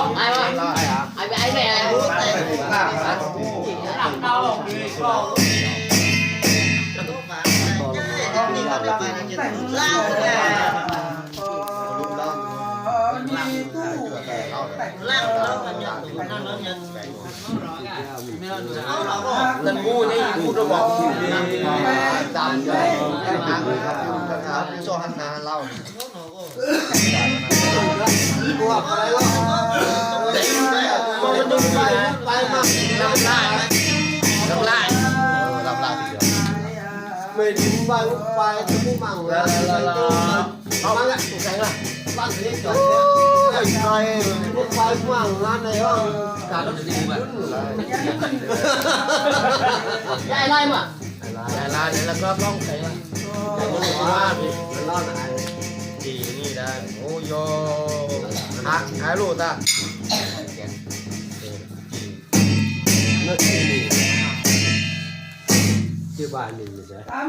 ອາຍວ່າ ອາຍ ອາຍແມ່ ນັ້ນໝູ່ນີ້ພຸດລະບອກ ຈຳໄດ້ ໂຊຫັນນາເລົ່າ ໄປມາ ລຳລາຍ ລຳລາຍ ເອີ ລຳລາຍທີດຽວ ໄມ່ດິນໄປໄປ ບໍ່ມັງ ລະ ລະ ລະ ເອົາ ມາລະ ໃສ່ລະ ບ້ານເຮັດຈອດ ໂອ້ຍ ໄປ ໄປ ວາງງານໃນຫ້ອງການ ໄດ້ໄລ່ມາ ໄດ້ໄລ່ ແລ້ວກໍຕ້ອງໃສ່ລະ ໄດ້ລະ ດີນີ້ໄດ້ ໂອ້ຍ ຮະ ຮະ ໂລຕາ ເນາະ ທີ່ນີ້ ທີ່ບ້ານນີ້ ໃຊ່